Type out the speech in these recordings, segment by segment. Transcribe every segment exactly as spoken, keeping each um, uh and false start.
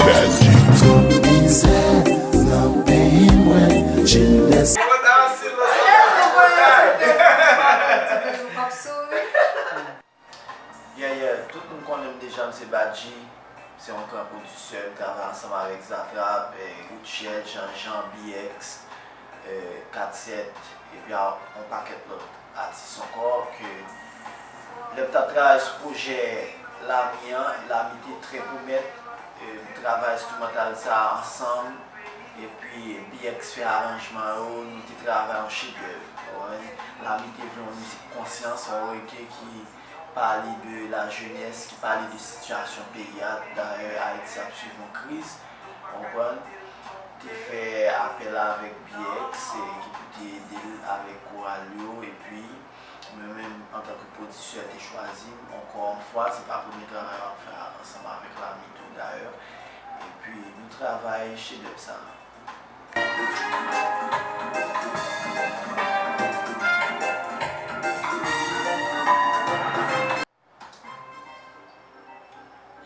Tout mizè nan peyi mwen, Childès. Yeah, yeah, tout moun konnen m deja, m se Badji, m se yon gran pwodisè, m travay ansanm avèk Zatrap, eh, Routchèt, Jean Jean, B X, eh, Kat Sèt, epi a yon pakèt lòt atis ankò ke lè m t ap travay sou pwojè Lami an, Lami te trè pwomèt, eh, m travay enstrimantal sa ansanm, epi B X fè aranjman yo, nou te travay yon chedèv, ou konprann? Lami te vle yon mizik konsyans, yon reggae ki pale de lajenès, ki pale de sitiyasyon peyi a. Dayè, Ayiti ap swiv yon kriz, ou konprann? Te fè apèl avèk B X, eh, ki pou te ede l avèk koral yo, epi mwen menm, antanke pwodisè, te chwazi m ankò yon fwa. Se pa premye travay m ap fè ansanm avèk Lami tou, dayè. Epi, nou travay chedèv sa a.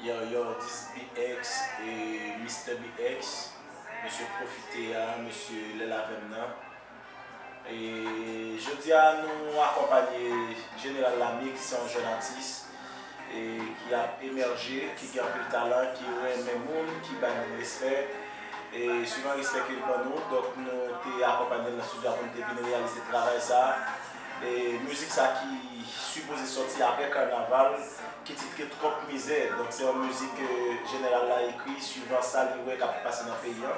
Yo, yo, this B X, eh, Mister B X, mesye pwofite a, mesye lè l avè m nan. E jodi a, nou akonpanye Jeneral Lami, ki se yon jèn atis, e ki ap emèje, ki gen anpil talan, ki renmen moun, ki bay moun respè. E swivan respè ke l ban nou, donk nou te akonpanye l nan estidyo a pou n te vin reyalize travay sa a. E mizik sa ki sipoze sòti apre Kanaval, ki titre Twòp Mizè. Donk se yon mizik ke Jeneral la ekri swivan sa li wè k ap pase nan peyi a.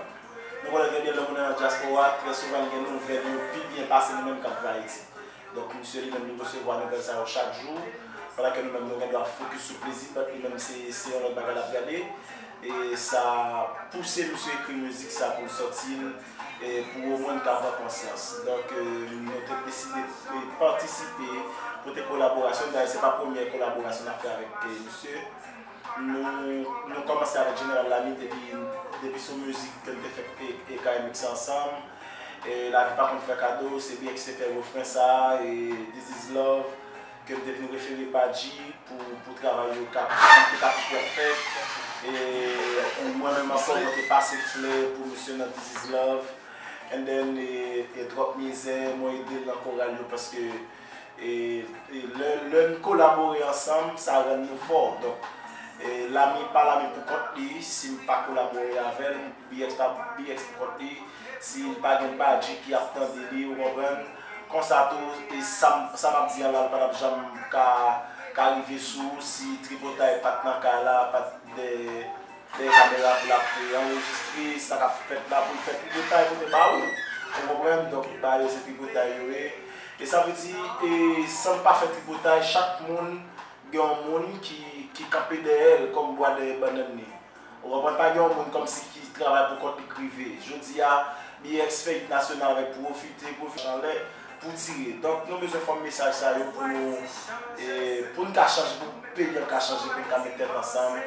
Nou konnen trè byen lè moun nan dyaspora, trè souvan li gen nouvèl yo pi byen pase nou menm k ap viv Ayiti. Donk misye li menm li resevwa nouvèl sa yo chak jou, pandan ke nou menm nou gen dwa fokis sou plezi, but li menm se se yon lòt bagay l ap gade. E sa pouse misye ekri mizik sa pou l sòti l, e pou yon moun ka pran konsyans. Donk, e, nou te deside, e, patisipe, pote kolaborasyon n. Dayè, se pa premye kolaborasyon n ap fè avèk, e, misye. Nou, nou kòmanse avèk Jeneral Lami depi, depi sou mizik ke n te fèk e, e, ka remikse ansanm. E, Lavi pa konn fè kado, se B X te fè refren sa a, e, This is Love, ke m te vin refere Badji pou, pou travay yo k ap, ki t ap fèt. E, pou mwen menm ankò, mwen te pase flè pou misye nan This is Love. And then, e, e Twòp Mizè, mwen ede l nan koral yo paske, e, e lè, lè n kolabore ansanm, sa rann nou fò. Donk, e, Lami pa Lami pou kont li, si m pa kolabore avè l, B X pa B X pou kont li, si l pa gen Badji ki ap tande li, ou konprann? Konsa tou, e sa m, sa m ap di a la, l pa t ap janm ka, ka rive sou ou si Tripotay pa t nan kay la, pa t dèyè, dèyè kamera pou l ap, e, anrejistre sa k ap fèt la, pou l fè tripotay pote ba ou. Ou konprann? Donk, ba yo se tripotay yo ye. E sa vle di, e, san l pa fè tripotay, chak moun gen yon moun ki, ki kanpe dèyè l kòm bwa dèyè bannann li. Ou konprann, pa gen yon moun kòmsi ki travay pou kont li k rive. Jodi a, B X fè it nasyonal avèk Pwofite, Pwofite anlè pou tire. Donk, nou bezwen fè mesaj sa yo pou nou, e, pou n ka chanje, pou peyi an ka chanje, pou n ka met tèt ansanm,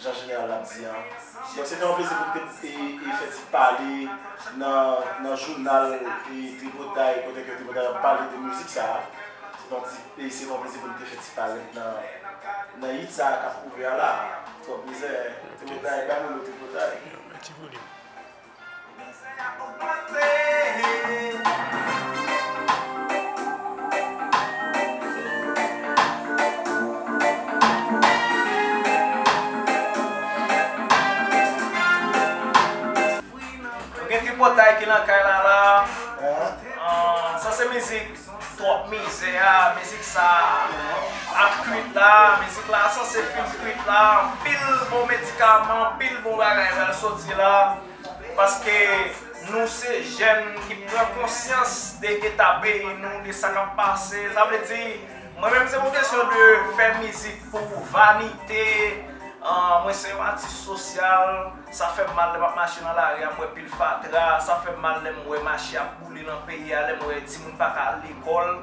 jan Jeneral la ap di an. Donk, se te yon plezi pou n te, e, e, fè ti pale nan, nan jounal, e, Tripotay, kote ke Tripotay ap pale de mizik sa a. Se te yon ti, e, se te yon plezi pou n te fè ti parèt nan, nan hit sa a k ap ouvè a la. Twòp mizè, Tripotay, bay nou lo Tripotay. Yon ti volim. Nou gen Tripotay ki nan kay la la. An, sa se mizik Twòp Mizè a, mizik sa ap kwit la, mizik la sanse fin kwit la, anpil bon medikaman, anpil bon bagay pral soti la, paske nou se jèn ki pran konsyans de eta peyi nou, de sa k ap pase. Sa vle di, mwen menm se pa kesyon de fè mizik pou vanite, an, mwen se yon atis sosyal, sa fè m mal lè m ap mache nan lari a, m wè pil fatra, sa fè m mal lè m wè mache ap boule nan peyi a, lè m wè timoun pa ka al lekòl.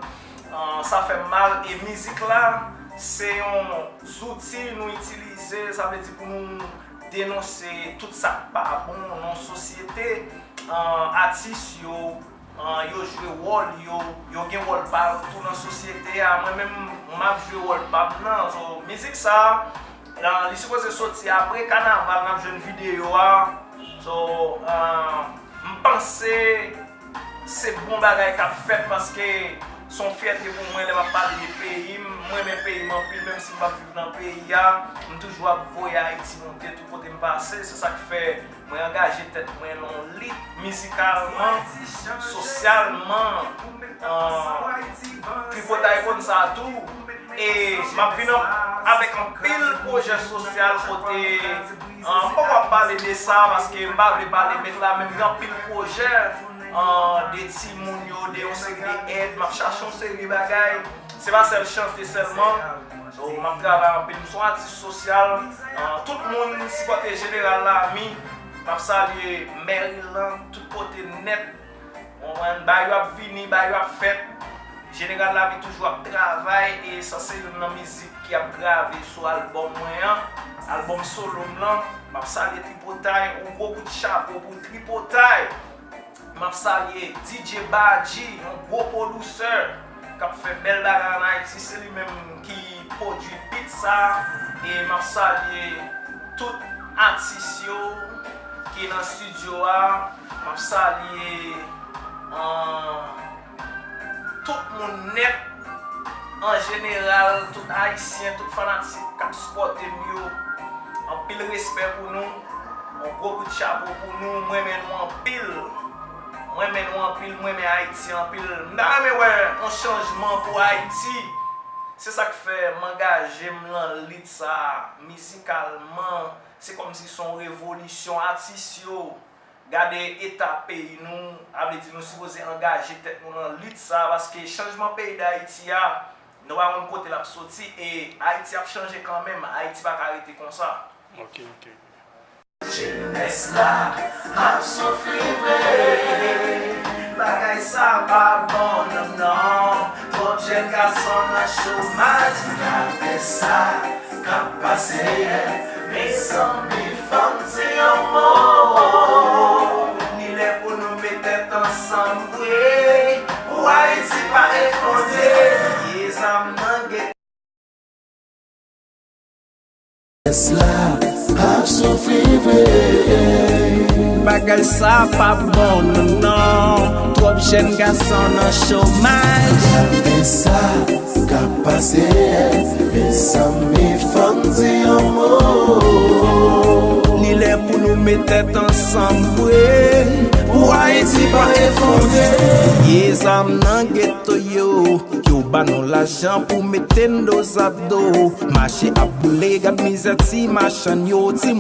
An, sa fè m mal, e mizik la, se yon zouti nou itilize, sa vle di pou nou denonse tout sa k pa bon nan sosyete. An, atis yo, an, yo jwe wòl yo, yo gen wòl pa yo tou nan sosyete a. Mwen menm, m ap jwe wòl pa m nan. So, mizik sa, Nan, li sipoze soti apre kanaval, n ap jwenn videyo a. So, ah, m panse se bon bagay k ap fèt paske se yon fyète pou mwen lè m ap pale de peyi m. M renmen peyi m anpil, menm si m p ap viv nan peyi a, m toujou ap voye Ayiti monte tout kote m pase. Se sa k fè mwen angaje tèt mwen nan yon lit mizikalman, sosyalman, ah, tripotay konn sa tou. E m ap vin an, avèk anpil pwojè sosyal kote, ah, m poko ap pale de sa paske m pa vle pale met la, men m gen anpil pwojè, ah, de timoun yo, de yon seri de èd. M ap chache yon seri de bagay. Se pa sèl chante sèlman. So, m ap travay anpil. M se yon atis sosyal. Ah, tout moun sipòte Jeneral Lami. M ap salye Maryland, tout kote nèt. Ou konprann? Bagay yo ap vini, bagay yo ap fèt. Jeneral Lami toujou ap travay e sa se youn nan mizik ki ap grave sou albòm mwen an, albòm solo m lan. M ap salye Tripotay, yon gwo kout chapo pou Tripotay. M ap salye D J Badji, yon gwo pwodisè k ap fè bèl bagay ann Ayiti, se li menm ki pwodui beat sa. E m ap salye tout atis yo ki nan estidyo a. M ap salye, ah, tout moun nèt, an jeneral, tout Ayisyen, tout fanatik k ap sipòte m yo. Anpil respè pou nou. Yon gwo kout chapo pou nou. M renmen nou anpil. M renmen nou anpil. M renmen Ayiti anpil. M ta renmen wè yon chanjman pou Ayiti. Se sa k fè m angaje m nan lit sa a. Mizikalman, se kòmsi se yon revolisyon. Atis yo, gade eta peyi nou, a vle di nou sipoze angaje tèt nou nan lit sa a, paske chanjman peyi Dayiti a, nou pa konn kote l ap soti, e Ayiti ap chanje kanmenm, Ayiti pa ka rete konsa. Ok, ok. Jenès la ap soufri vre. Bagay sa pa bon, non, non. Twòp jèn gason nan chomaj. Gade sa k ap pase. Mezanmi, fò m di yon mo. Li lè pou nou met tèt ansanm vre. Pou Ayiti pa efondre. Ye zam nan geto. Jenès la ap soufri vre. Bagay sa pa bon, non, non. Twòp jèn gason nan chomaj. Gade sa k ap pase. Mezanmi, fò m di yon mo. Li lè pou nou met tèt ansanm vre. Pou Ayiti pa efondre. Ye zam nan geto yo. Yo ba nou lajan pou mete n do zado. Mache ap boule, gad mizè ti machann yo, ti